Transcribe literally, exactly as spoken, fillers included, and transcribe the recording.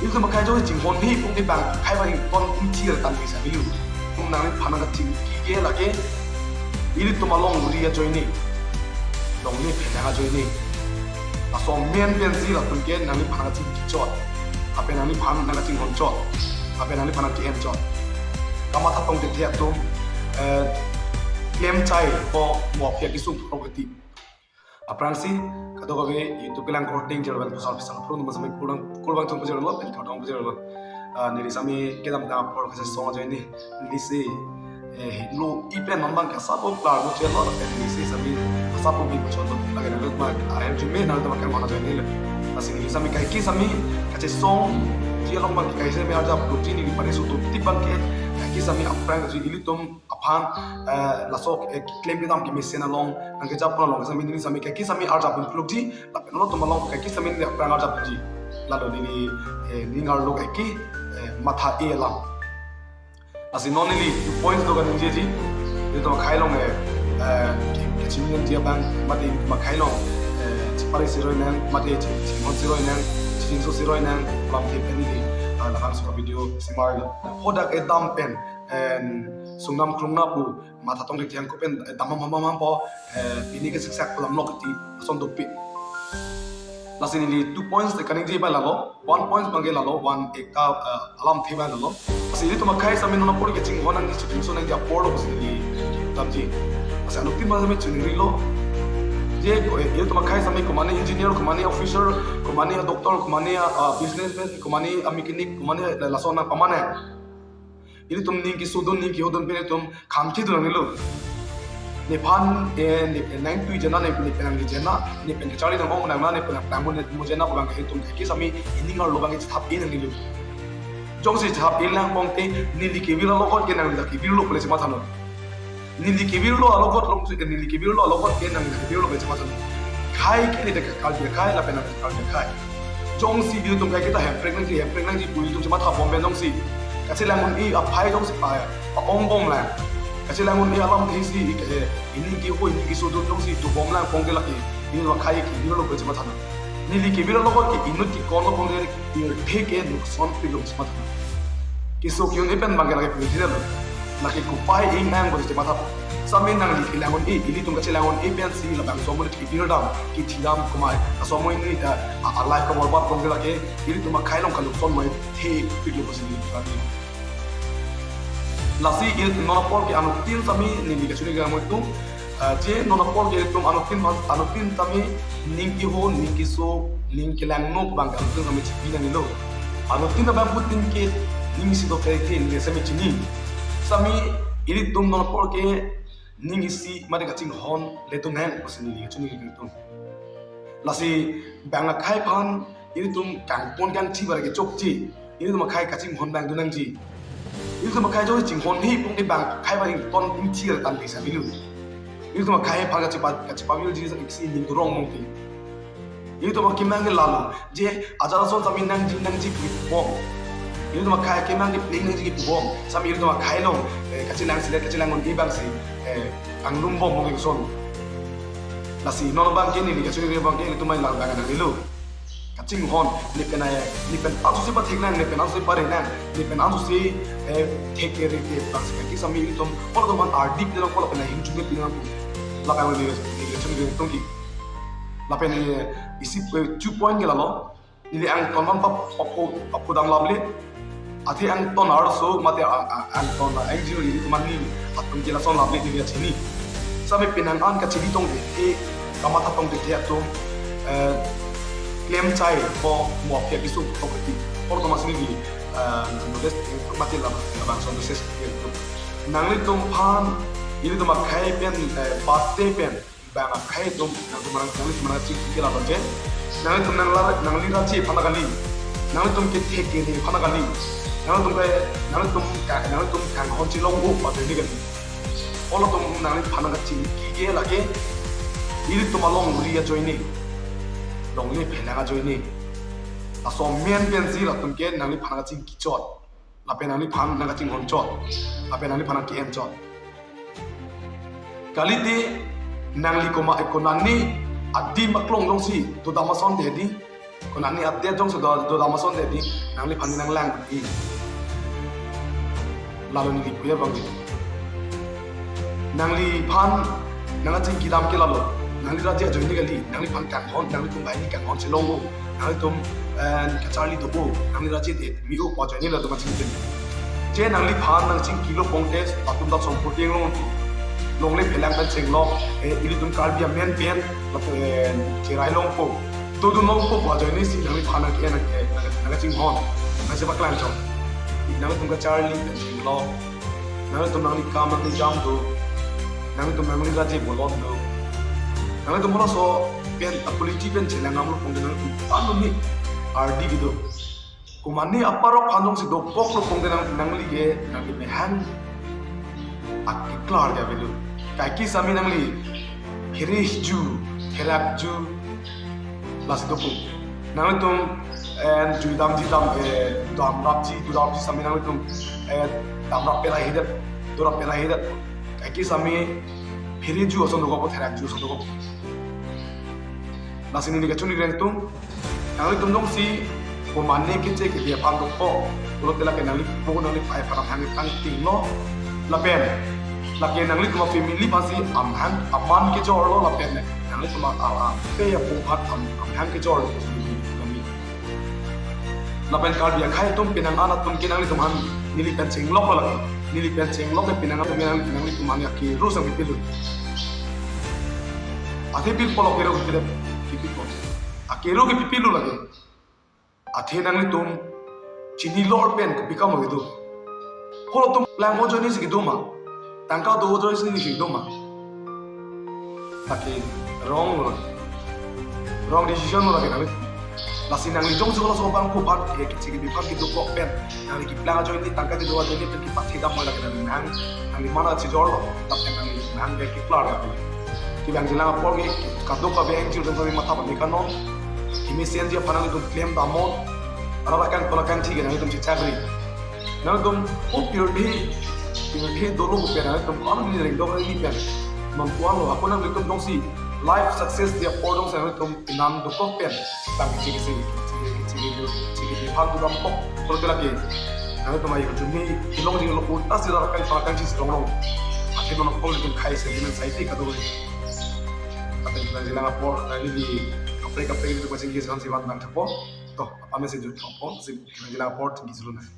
Ilitum akhei ajoine chinghon he pung ni bang akhei bang ton ingthir tan bisa bilu. Tum nangliphan nangkachingki ke lake ilitum alongri ajoine, longle phelang ajoine, laso amen pensi latum ke nangliphan nangkachingki chot, lapen nangliphan nangkachinghon chot, lapen nangliphan nangke-en chot. Kamatha tong tithe atum, eh, klem chai ko mo aphi akesung property. Aphrangsi kadokave YouTube kelang korting cherben pusal pisal phrun masami kurang kurang tung pajar lo pen kardom pajar lo. Ah, neli sami kedamtang apor kachesong ajoine, neli si, eh, lo ipen non bang kasapo klar mo chelo, pen neli si sami kasapo bi mo chelo. Lagi nang ma air jume nang teman kan mana ajoine le. Lasi neli sami kaike sami kachesongji along bang kaike sami arjap lo ji neli pari sutu tip bang ke kaike sami aphrang ji ilitum aphan, eh, laso, eh, klem kedam kemesen along nangkejapon along sami neli sami kaike sami arjap pun pulukji, lapen ilitum along kaike sami neli aphrang arjap ji. Lalo neli, eh, ning arlo kaike, eh, matha-e alam. Lasi non neli two points do kaningjeji. Ilitum akhei along, eh, eh, ke, kachimnenji abang, mate ilitum akhei along, eh, chipari siroi nang, mate chi-, chinghon siroi nang, chingso siroi nang, lam the pen neli, ah, labangso video semar lo. Hadak edam pen, en, sungnam krungnam pu matha tong tithe ako pen, eh, damam hamam hampo, eh, pini ke siksak lamlok ti ason dopik. Lasi neli two points kaningje abang lalo, one points abang ke lalo, one ekta, eh, alamthe abang lalo. Lasi ilitum akhei sami non apor kachinghon nangji, chingso nangji apor lo pusi neli damji. Lasi anuttin abang sami chiningrilo. Je ko, eh, ilitum akhei sami komane engineer, komane officer, komane doctor, komane, ah, businessman, komane, ah, mechanic, komane, eh, laso nang pamane. Ilitum ning kesodun, ning kehodun pen ilitum khamthidun nangnelo. Nephan, eh, ne, nangtui jena, ne, nepen nangli jena, nepen kacharli nang-ong nang na, nepen nang tangmun ne mo jena, ko bang ilitum kaike sami ining arlo bang chethap-e nangnelo. Jongsi chethap-e lang pon te, neli kevir alokot ke nangli ta kevirlo pule chemathanon. Neli kevirlo alokot long, neli kevirlo alokot ke nangli ta kevirlo pule chemathanon. Akhei ke neli ta kakal dia akhei, lapen nang kakal dia akhei. Jongsi ilitum kaike ta hemprek nangji, hemprek nangji pu ilitum chematha bom pen jongsi kachelang un-e aphai jongsi pa, pa-ongbom lang, kachelang un-e alamthe si, eh, ining keho, ining kesodun jongsi dobom lang pon ke lake ilitum akhei kevirlo pule chemathanon. Neli kevir alokot ke inut kekon lo pon ke pirthe ke nuksan pilo chemathanon. Keso ke-un-e pen bang ke lake pirthe lo. Lake kopai ing nang bo chematha. Sami nangli kelang un-e, ilitum kachelang un-e pensi labangso amonit kevirdam, kethidam kumai, laso amonit ta, a, a life kaborbat pon ke lake ilitum akhei along kalukson mai thepiklo pusi neli than. Lasi ilitum non apor ke anuttin sami neli kachini ke amoitum, ah, je non apor ke ilitum anuttin mas, anuttin sami ning keho, ning keso, ning kelangno bang anuttin sami chipi nangnelo. Anuttin abangphutin ke ning isi do kaike neli sami chini. Sami ilitum non apor ke ning isi mate kachinghon le dun nang pusi neli kachini ke ilitum. Lasi bang akhei aphan ilitum kangpon kangthi bara kechokche. Ilitum akhei kachinghon bang dun nangji. Ilitum akhei ajoine chinghon he pung ni bang akhei bang ton ingthir tan bisa bilu. Ilitum akhei aphan kachepa, kachepavirji isi ning turong mong ti. Ilitum akemang ke lalo. Je ajat ason sami nangji nangji kepubom. Ilitum akhei akemang ke pling nangji kepubom. Sami ilitum akhei along, eh, kachelang silet kachelang un-e bang si, eh, anglum bom mong ke son. Lasi non bang ke neli kachini bang ke ilitum mai lang bang nangnelo. Kachinghon, nepen ai, nepen ansu si pathek nang, nepen ansu si pare nang, nepen ansu si, eh, thek kere ke bang si kaike sami ilitum, polo teman ardik nelo polo pen hing chunge pinang. Lapen neli, neli kachini ilitum ke. Lapen, eh, isi, eh, two point ke lalo. Neli angton man pap, papo, papo dam lamle. Athe angton arso mate a, a, angton a, N G O ilitum mani atum ke lason lamle neli kachini. Sami penang an kachini tong tithe, kamatha tong tithe atum, eh, klem chai ko mo aphi akesung property. Polo teman sini di, eh, notice, eh, mate lam, labangso notice ilitum. Nanglitum aphan, ilitum akhei pen, eh, birthday pen, bang akhei atum, nangtum nang, nanglitum nangchingki ke lapen je. Nanglitum nanglar, nangli raji aphan kali. Nangtum kethek kere aphan kali. Nangtum ke, nangtum ka, nangtum kanghon chelong-o pade ni kali. Polo atum nangliphan nangkachingki ke lake ilitum alongri ajoine, longle phelang ajoine, laso amen pensi latum ke nangliphan nangkachingki chot, lapen nangliphan nangkachinghon chot, lapen nangliphan nangke-en chot. Kalite nangli koma ekonani adim aklong longsi dodam ason te di. Konatne adet jongsi do, dodam ason de di, nangliphan nanglang di. Lalo neli puya bang di. Nangliphan nangkachingkidam ke lalo. Nangli raji ajoine kali, nangliphan kanghon, nanglitum banghini kanghon chelong o. Nanglitum, eh, kacharli do o, nangli raji det mi o pu ajoine latum kachingki. Je nangliphan nangchingkilo pon te, latum ta sompur ding long. Longle phelang pen chenglok, eh, ilitum Karbi amen pen, latum, eh, cherai longpo. Dodun longpo pu ajoine si nangliphan nangke, nangke, nangke, nangkachinghon. Nangsi paklang chong. Nanglitum kacharli pen chenglok. Nanglitum nangli kam nangli jam do. Nanglitum nangli raji bolon do. Nanglitum halaso pen, a, policy pen chelang amlo pon te nanglitum anumi ardi kedo. Komane aparok aphan jongsi dokoklo pon te nang, nangli ke, nangli mehang akeklar ke avelo. Kaike sami nangli pherejui, therakjui, lasi dokok. Nanglitum, eh, jui damji dam, eh, damrapji, dodamji sami nanglitum, eh, damrap pera hedet, dorap pera hedet. Kaike sami pherejui ason dokok, therakjui ason dokok. Lasi neli kachini reng tum, nanglitum jongsi komane keche kebe aphan dokok, pulote lake nanglipo nanglipei aphan amahang tangtinglo, lapen lake nanglitum afamily aphansi amahang aman kejorlo, lapen nanglitum a, a, apei apo aphan am, amahang kejorlo. Lapen Karbi akhei atum penang an atum ke nanglitum aphan neli pen chenglok lake. Neli pen chenglok ke penang atum ke nang, nanglitum aphan akero si kepilo. Athe pil polok kero kepilo, kepilo. Akero kepilo lake. Athe nanglitum chinilo pen kopi kam lake do. Halatum lang ajoine si kedo ma. Tangka do ajoine si kedo ma. Lake wrong lo. Wrong decision lo lake nangli. Lasi nangli jongsi halaso abang ko aphan, eh, keche kebe aphan kedokok pen, nangli keplang ajoine, tangka kedo ajoine pen kepathe dam lake nangli mehang, nangli mana chejorlo, lapen nangli mehang ke keplar lake. Kevangjilang apor ke, kadokave angchil atum kami matha pame kanon, kemesen ji aphan nanglitum klem damnon, arat akang pon akangthi ke nanglitum chechakri. Nanglitum o pirthe, pirthe dolo pen nanglitum ano ni ring dok ring pen. Non puan lo, ako nanglitum jongsi life success dia apor jongsi nanglitum penang dokok pen. Tang chigi si, chigi, chigi, chigi, chigi, phan tu dam kok, pulote lake. Nanglitum ayo jumi, ilong jing lo, ulta si rat akang pon akangthi si rong rong. Athe non apor nanglitum khai sentiment saite kado. Athe kevangjilang apor, neli kaprek kaprek itu pachingki si van tang chapo. To, apa message jut thongpo, si kevangjilang apor chingki si lonang.